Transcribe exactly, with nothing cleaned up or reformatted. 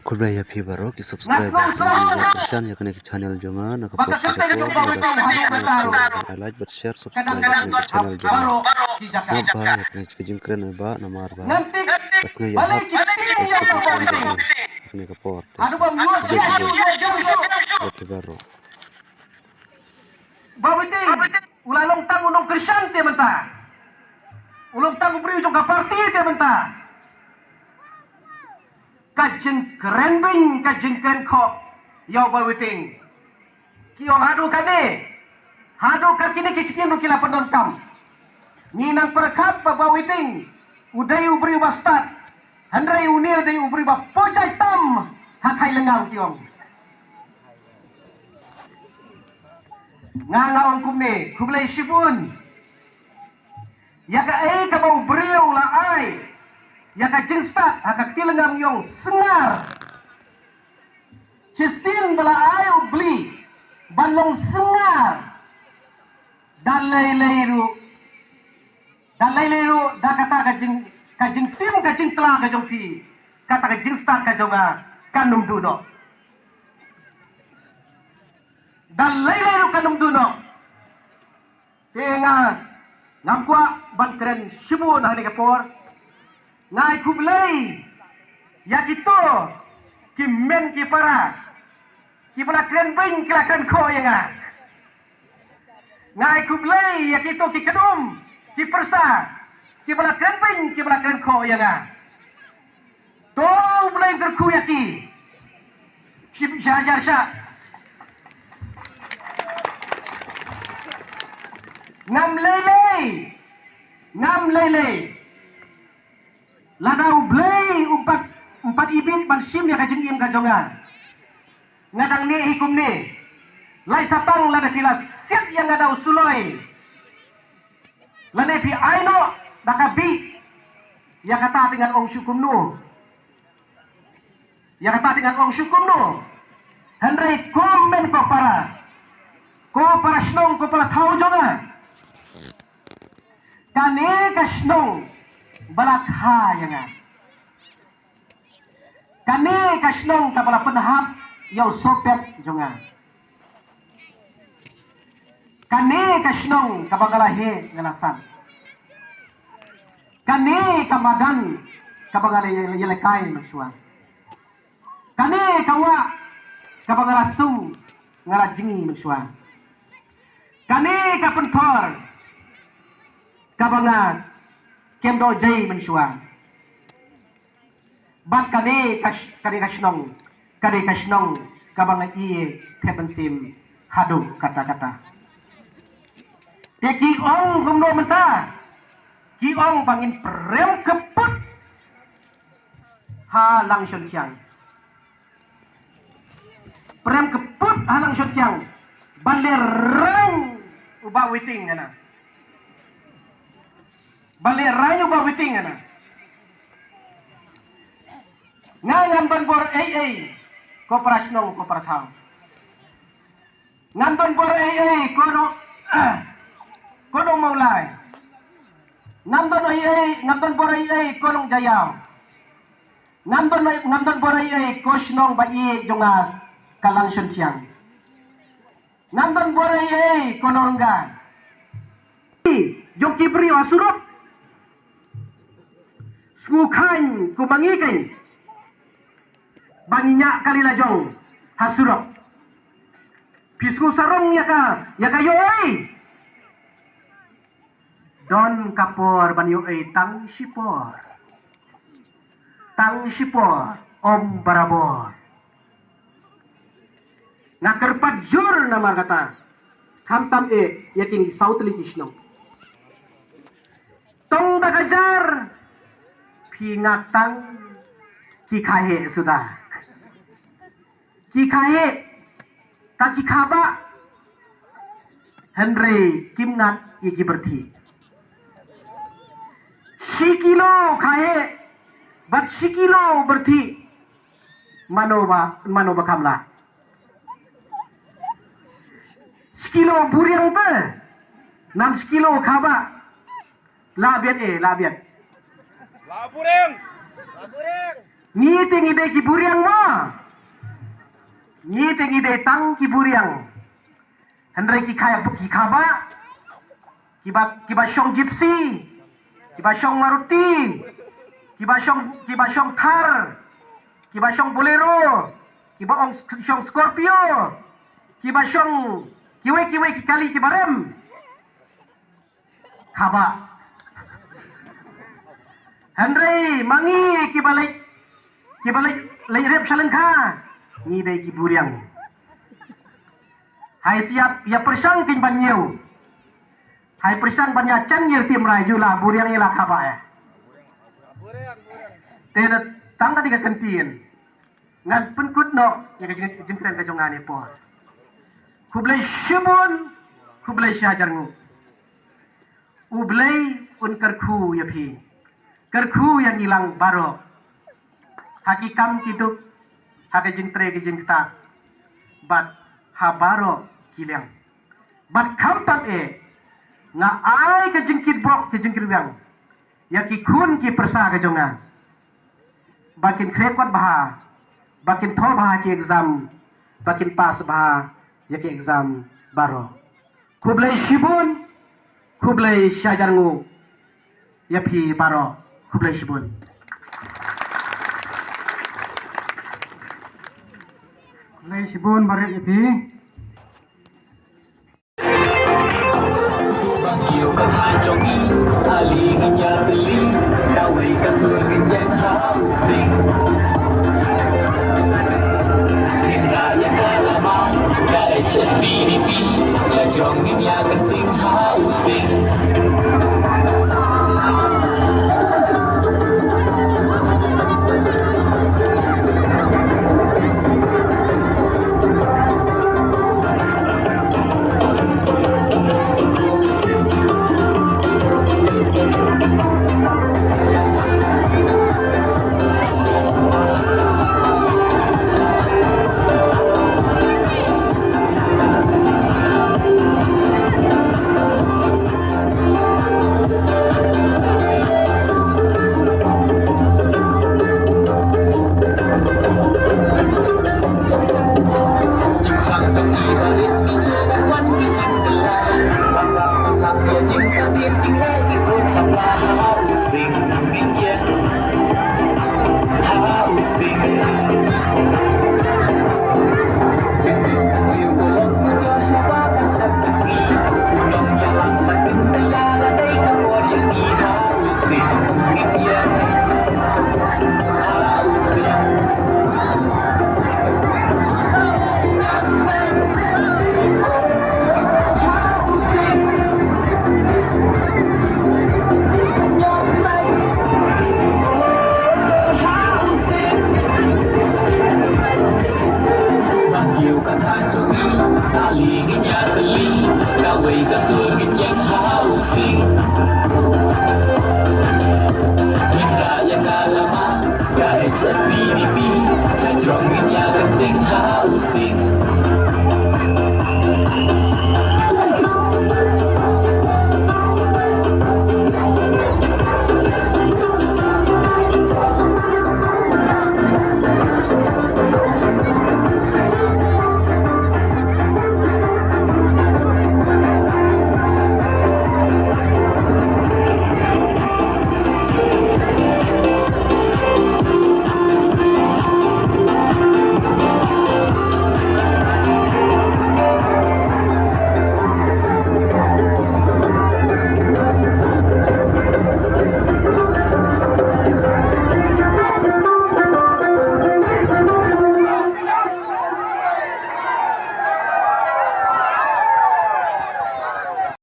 Khublei ïa phi baroh ki subscriber, ki ïa kyrshan ïa kane ka channel jong nga, na ka por sha ka por, na ka subscribe, na ka like bad share, subscribe ïa kane ka channel jong nga. Sngap bha ïa kane ka jingkren ba namar ba ka sngew ïahap ïa kane ka por. Khublei shibun ïa phi baroh. Bah Waiting u la long tang u nongkyrshan te mynta. U long tang u briew jong ka party te mynta. Ka jingkren beiñ, ka jingkren khoh ïa u Bah Waiting. Ki ong haduh kane, haduh ka kine ki ktien ruh ki la pyndonkam. Ngi nang pyrkhat ba Bah Waiting u dei u briew ba stad, hynrei une u dei u briew ba pojai tam ha Khailyngaw, ki ong. Nga nga ong kumne, khublei shibun. Ïa kaei kaba u briew u la ai ïa ka jingstad ha ka Khailyngaw, ngi ong sngap. Shisien ba la ai u Blei ban long sngap. Da lei lei ruh, da lei lei ruh, da kata ka jing, ka jingtim, ka jingtla ka jong phi, kata ka jingstad ka jong nga kan ym duh noh. Da lei lei ruh kan ym duh noh. Te nga ngam kwah ban kren shibun ha kane ka por. Nga ai khublei ïa kito ki mei ki para kiba la kren beiñ, ki la kren khoh ïa nga. Nga ai khublei ïa kito ki kynhun ki pyrsa kiba la kren beiñ, kiba la kren khoh ïa nga. To U Blei un kyrkhu ïa ki. Shibun sha hajar sha. Ngam lei lei, ngam lei lei. Lada U Blei um pat, um pat ibit ban shim ïa ka jingim ka jong nga, nga dang neh hi kumne. Lai sa tang lada phi la siat ïa nga da u suloi, lane phi ai noh da ka bih, ïa kata te ngan ong shuh kumno. Ïa kata te ngan ong shuh kumno. Hynrei ko mei ko para, ko para shnong, ko para thaw jong nga, kane ka shnong ba la kha ïa nga. Kane ka shnong kaba la pynhap ïa u sohpet jong nga. Kane ka shnong kaba nga la heh nga la san. Kane ka madan kaba nga la ïa, ïalehkai mynshuwa. Kane ka wah kaba nga la sung, nga la jngi mynshuwa. Kane ka pynthor kaba nga kem doh jai mynshuwa. Bad kane ka sh-, kane ka shnong, kane ka shnong kaba nga ïeit thep mynsiem haduh katta katta. Te ki ong kumno mynta? Ki ong ba ngin prem kyput ha Langshontiang. Prem kyput ha Langshontiang ban lehrain u Bah Waiting hana. Ban lehrain u Bah Waiting hana. Nga ngam don bor ei ei, ko para shnong, ko para thaw. Ngam don bor ei ei, ko nong, ko nong Mawlai. Ngam don ei ei, ngam don bor ei ei, ko nong Jaïaw. Ngam don, ngam don bor ei ei, ko shnong ba ïeit jong nga ka Langshontiang. Ngam don bor ei ei, ko nong Rynga. Jong ki briew ha surok. Sngewkhlaiñ kum ma ngi kein ba ngi ñiah kali la jong ha surok. Phi sngewsarong ïa ka, ïa ka ïohi. Don ka por ban ïohi tang shipor. Tang shipor, ym barabor. Nga kyrpad jur namar kata. Khamtam eh ïa kine saw tylli ki shnong. Tang da ka jar phi ngak tang ki kha heh suda. Ki kha heh, ka ki kha bah, hynrei kim ngak ïa ki pyrthei. Shi kilo kha heh bad shi kilo pyrthei, mano ba, mano ba kham lah? Shi kilo buriang te, nam shi kilo kha bah. Lah biang eh, lah biang. Lah buriang. Lah buriang. Ngi te ngi dei ki buriang mo. Ngi te ngi dei tang ki buriang. Hynrei ki kha, ki khaba, kiba, kiba shong Gypsy, kiba shong Maruti, kiba shong, kiba shong Thar, kiba shong Bolero, kiba ong, shong Scorpio, kiba shong kiwei kiwei ki kali kiba rem. Khaba. Hynrei ma ngi kiba leit, kiba leit, leit rep sha lyngkha, ngi dei ki buriang. Hai siap ïa pyrshang kin ban ñiew. Hai pyrshang ban ïa chan ñier tim rai yu la buriang ïa la khaba eh. Te da tang ka ding ka kyntien. Ngan pynkut noh ïa ka jing, jingkren ka jong nga ne por. Khublei shibun, khublei shihajar nguh. U Blei un kyrkhu ïa phi. Kyrkhu ïa ngi lang baroh. Ha ki kam ki duk, ha ka jingtrei ka jingktah. Bad ha baroh ki liang. Bad khamtam eh, nga ai ka jingkitbok ka jingkitwang ïa ki khun ki pyrsa ka jong nga. Ba kin khreh kot bha, ba kin thoh bha ki exam, ba kin pass bha ïa ki exam baroh. Khublei shibun, khublei shihajar nguh ïa phi baroh. Khublei shibun. Khublei shibun baroh ïa phi.